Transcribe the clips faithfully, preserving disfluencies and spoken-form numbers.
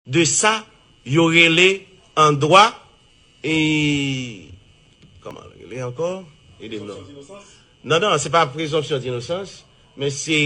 De sa, yo rele an dwa, e, kòman l rele ankò? Ede m non. Non, non, se pa prezonpsyon dinosans, men se,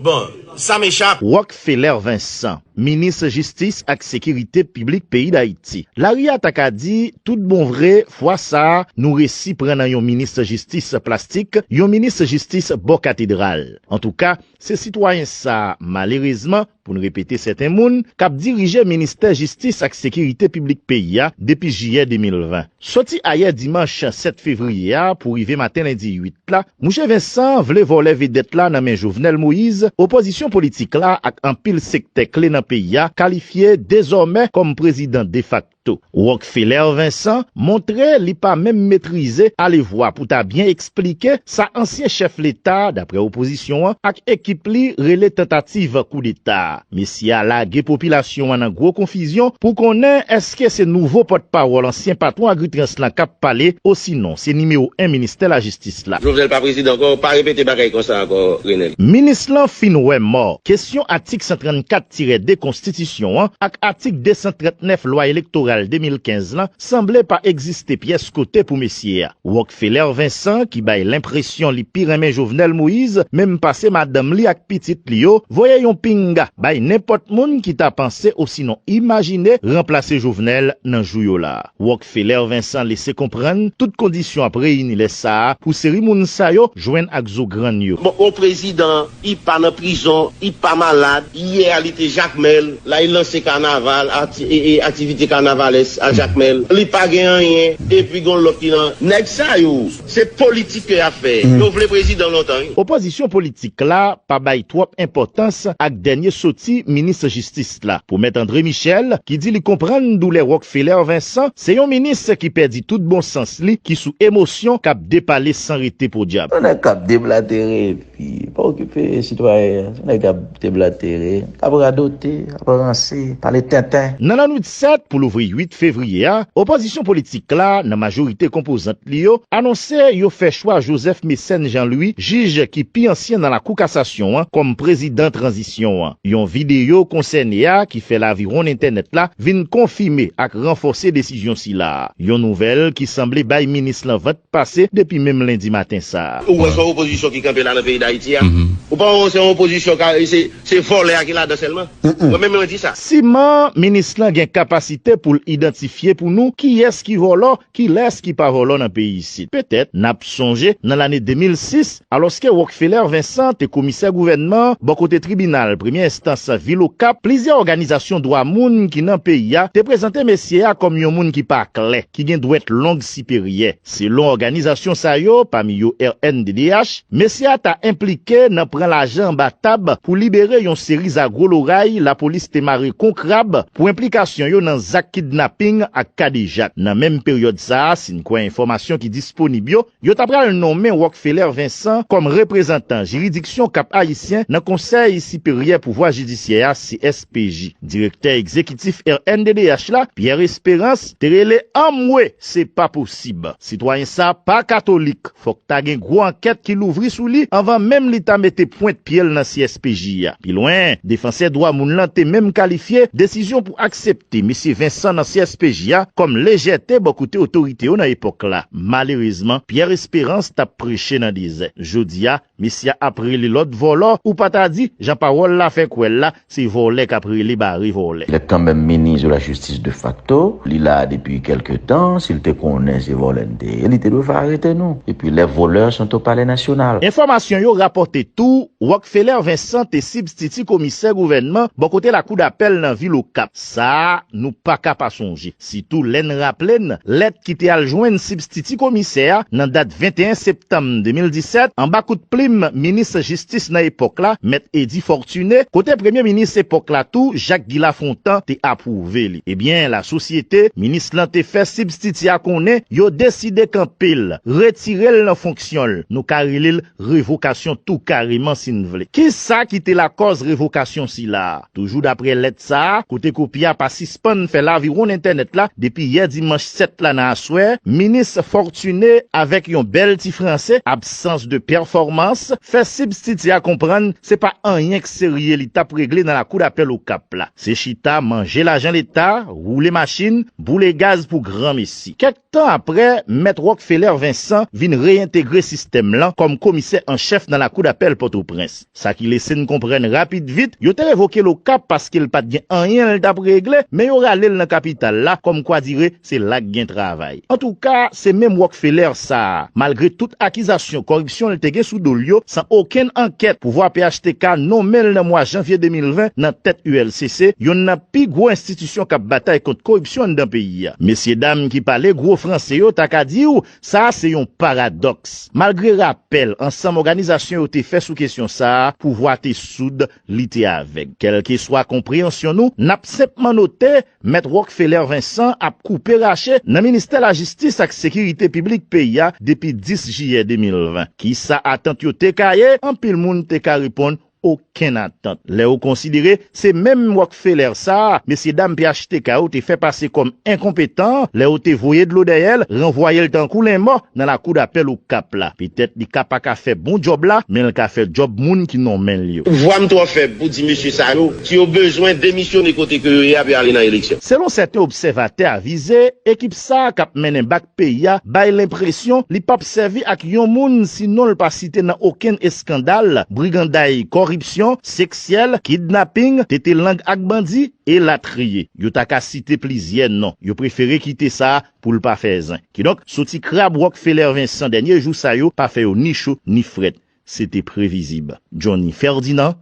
bon, sa m echap. Rockefeller Vincent, minis jistis ak sekirite piblik peyi Dayiti. Lari a ta ka di, tout bon vre, fwa sa a, nou resi pran nan yon minis jistis plastik, yon minis jistis bò katedral. Antouka, se sitwayen sa a, malerezman, pou n repete sèten moun, k ap dirije ministè jistis ak sekirite piblik peyi a depi jiyè de mil ven. Soti ayè dimanch sèt fevriye a pou rive maten lendi uit la, mouche Vincent vle vòlè vedèt la nan men Jovenel Moïse, opozisyon politik la ak anpil sektè kle nan peyi a kalifye dezòmè kòm prezidan defakto. Rockefeller Vincent montre li pa menm metrize alevwa pou ta byen eksplike sa ansyen chèf leta, daprè opozisyon an, ak ekip li rele tantativ koudeta. Mesye a lage popilasyon an nan gwo konfizyon pou konnen èske se nouvo pòtpawòl ansyen patwon Agritrans lan k ap pale, osinon se nimewo en ministè lajistis la. Jovenel pa prezidan ankò, pa repete bagay konsa ankò, Renel. Minis lan fin wè mò. Kesyon atik san trannkat tirè de konstitisyon an ak atik de san trannèf lwa elektoral de mil kenz lan sanble pa egziste pyès kote pou mesye a. Rockefeller Vincent, ki bay lenpresyon li pi renmen Jovenel Moïse, menm pase madanm li ak pitit li yo, voye yon pinga bay nenpòt moun ki ta panse osinon imajine ranplase Jovenel nan jou yo la. Rockefeller Vincent lese konprann tout kondisyon ap reyini lè sa a pou seri moun sa yo jwenn ak zo grann yo. Bon, yon prezidan, li pa nan prizon, li pa malad, yè a li te Jakmèl, la li lanse kanaval, ati-, e, e, aktivite kanavalès a Jakmèl. Li pa gen anyen, epi gon lòt ki nan. Nèg sa yo, se politik ke y ap fè. Yo vle prezidan lontan, wi. Opozisyon politik la pa bay twòp enpòtans ak dènye soti minis jistis la. Pou Mèt André Michel, ki di li konprann doulè Rockefeller Vincent, se yon minis ki pèdi tout bon sans li, ki sou emosyon, k ap depale san rete podyab. Yon nèg k ap deplatere, epi pa okipe sitwayen an. Se yon nèg k ap deplatere, k ap radote, ap ranse, pale tenten. Nan lannwit sèt pou louvri uit fevriye a, opozisyon politik la, nan majorite konpozant li yo, anonse yo fè chwa Joseph Mécène Jean Louis, jij ki pi ansyen nan Lakou Kasasyon an, kòm prezidan tranzisyon an. Yon videyo konsène a, ki fè laviwonn entènèt la, vin konfime ak ranfòse desizyon sila a. Yon nouvèl ki sanble bay minis lan vant pase depi menm lendi maten sa a. Ou wè se yon opozisyon ki kanpe la nan peyi Dayiti a. Ou pa wè se yon opozisyon ka, se, se vòlè a ki ladan sèlman. Mwen menm mwen di sa. Siman minis lan gen kapasite pou l idantifye pou nou kiyès ki vòlò, kilès ki pa vòlò nan peyi isit. Petèt, n ap sonje nan lane de mil sis, alòske Rockefeller Vincent te komisè gouvènman bò kote tribinal premyè enstans vil Okap, plizyè òganizasyon dwa moun ki nan peyi a te prezante mesye a kòm yon moun ki pa klè, ki gen dwèt long siperyè. Selon òganizasyon sa yo, pami yo R N D D H, mesye a ta enplike nan pran lajan anba tab pou libere yon seri zagwo loray lapolis te mare kon krab pou enplikasyon yo nan zak kidnaping ak kadejak. Nan menm peryòd sa a, si n kwè enfòmasyon ki disponib yo, yo ta pral nonmen Rockefeller Vincent kòm reprezantan jiridiksyon Kap Ayisyen nan Konsèy Siperyè Pouvwa Jidisyè a, C S P J. Direktè egzekitif R N D D H la, Pierre Espérance, te rele anmwe, se pa posib. Sitwayen sa pa katolik. Fòk ta gen gwo ankèt ki louvri sou li anvan menm li ta mete pwent pye l nan C S P J a. Pi lwen, defansè dwa moun lan te menm kalifye desizyon pou aksepte mesye Vincent nan C S P J a kòm lejète bò kote otorite yo nan epòk la. Malerezman, Pierre Espérance t ap preche nan dezè. Jodi a, mesye a ap rele lòt vòlò, ou pa ta di, jan pawòl la fè kwè l la, se vòlè k ap rele bare vòlè. Lè kanmenm minis de la jistis de facto, li la depi kèlke tan, si l te konnen se vòlè n te ye, li te dwe fè arete nou. Epi les voleurs sont au palais national. Enfòmasyon yo rapòte tou, Rockefeller Vincent te sibstiti komisè gouvènman bò kote lakou dapèl nan vil Okap. Sa a, nou pa ka pa sonje. Sitou lè n raple n lèt ki te al jwenn sibstiti komisè a nan dat venteyen septanm de mil disèt, anba kout plim minis jistis nan epòk la, Mèt Eddy Fortuné, kote premye minis epòk la tou, Jacques Guy Lafontant, te apwouve li. Ebyen, lasosyete, minis lan te fè sibstiti a konnen yo deside kanpe l, retire l nan fonksyon l. Nou ka rele l revokasyon. revokasyon tou kareman si n vle. Kisa ki te lakòz revokasyon sila a? Toujou daprè lèt sa a, kote kopi a pa sispann fè laviwonn entènèt la depi yè dimanch sèt la nan aswè, minis Fortuné, avèk yon bèl ti franse, absence de performance, fè sibstiti a konprann se pa anyen k serye li t ap regle nan lakou dapèl Okap la. Se chita, manje lajan Leta, woule machin, boule gaz pou granmesi. Kèk tan apre, Mèt Rockefeller Vincent vin reyentegre sistèm lan kòm komisè an chèf nan lakou dapèl Pòtoprens. Sa ki lese n konprann rapid vit, yo te revoke l Okap paske l pa t gen anyen l t ap regle, men yo rale l nan kapital la, kòmkwadire se la k gen travay. Antouka, se menm Rockefeller sa a, malgre tout akizasyon kòripsyon l te gen sou do l yo, san okenn ankèt, pouvwa P H T K nonmen l nan mwa janvye de mil ven nan tèt U L C C, yonn nan pi gwo enstitisyon k ap batay kont kòripsyon anndan peyi a. Mesyedam ki pale gwo franse yo ta ka di w, sa a se yon paradòks. Malgre rapèl ansanm òganizasyon yo te fè sou kesyon sa a, pouvwa te soud, li te avèg. Kèlkeswa konpreyansyon nou, n ap senpman note, Mèt Rockefeller Vincent ap koupe rache nan ministè lajistis ak sekirite piblik peyi a depi dis jiyè de mil ven. Kisa atant yo te ka ye? Anpil moun te ka reponn, okenn atant. Lè ou konsidere se menm Rockefeller sa a, mesyedam P H T K yo te fè pase kòm enkonpetan, lè yo te voye dlo dèyè l, ranvwaye l tankou lenmò nan lakou dapèl Okap la. Petèt li ka pa ka fè bon djòb la, men l ka fè djòb moun ki nonmen l yo. Vwa m twò fèb pou di mesye sa yo, si yo bezwen demisyone kote ke yo ye a, pou y ale nan eleksyon. Selon sèten obsèvatè avize, ekip sa a k ap mennen bak peyi a bay lenpresyon li p ap sèvi ak yon moun si non l pa site nan okenn eskandal, briganday, kòripsyon, seksyèl, kidnaping, tete lang ak bandi, elatriye. Yo ta ka site plizyè non. Yo prefere kite sa a pou l pa fè zen. Kidonk, soti krab Rockefeller Vincent dènye jou sa yo pa fè yo ni cho ni frèt. Se te previzib. Johnny Ferdinand,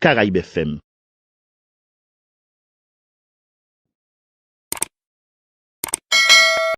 Caraïbes F M.